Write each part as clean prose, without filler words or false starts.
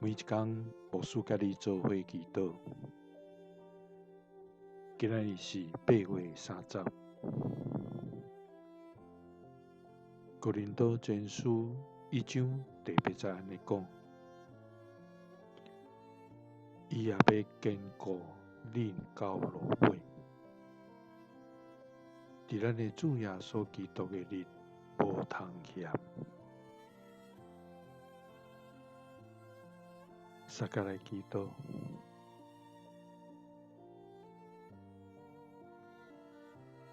每一工牧師佮你做伙祈禱。今仔日是8月30。哥林多前書一章第八節按呢講：伊也欲堅固恁到落尾。佇咱的主耶穌基督的日，無通嫌。相佮來祈禱，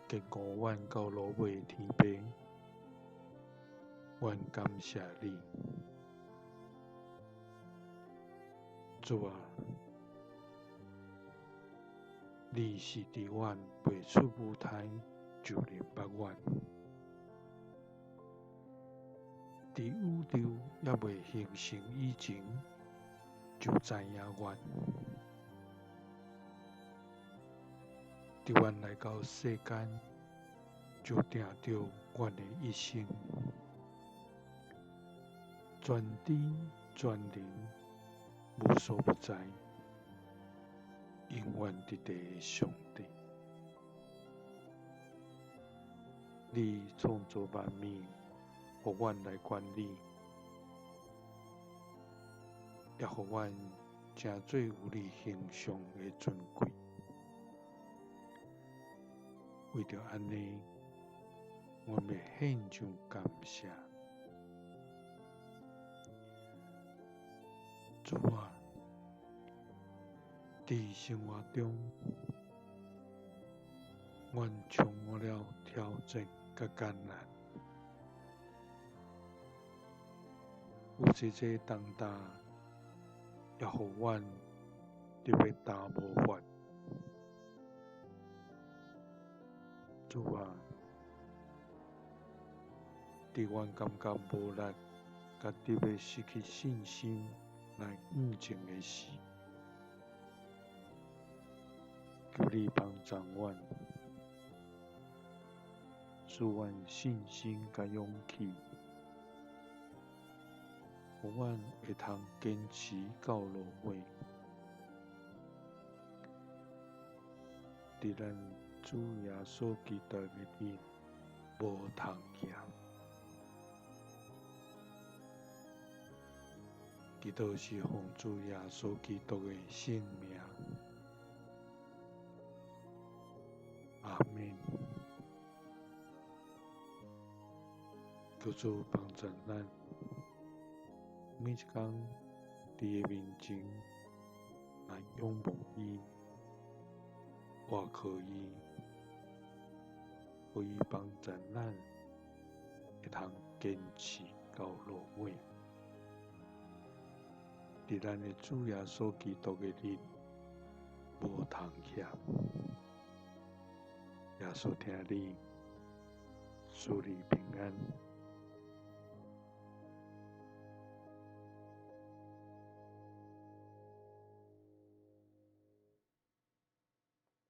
堅固阮到落尾的天父，阮感謝你，主啊，你是佇阮未出母胎就認捌阮，佇宇宙猶未形成以前，就知影阮，佇阮來到世間，就定著阮的一生，全知全能，無所不在，永遠佇地的上帝。你創造萬物，予阮來管理。也予阮成做有你形象的尊貴。為著按呢，阮欲獻上感謝。主啊，佇生活中，阮充滿了挑戰佮艱難，有濟濟重擔，也予阮特別擔無法。主啊，佇阮感覺無力，佮特別失去信心來向前的時，求你幫助阮，賜阮信心佮勇氣，予阮會通堅持到落尾，佇咱主耶穌基督的日，無通嫌。祈禱是奉主耶穌基督的聖名，阿們。求主幫助咱，每一工佇伊面前來仰望伊，倚靠伊，予伊幫助咱會通堅持到落尾。佇咱的主耶穌基督的日，無通嫌。耶穌疼你，賜你平安。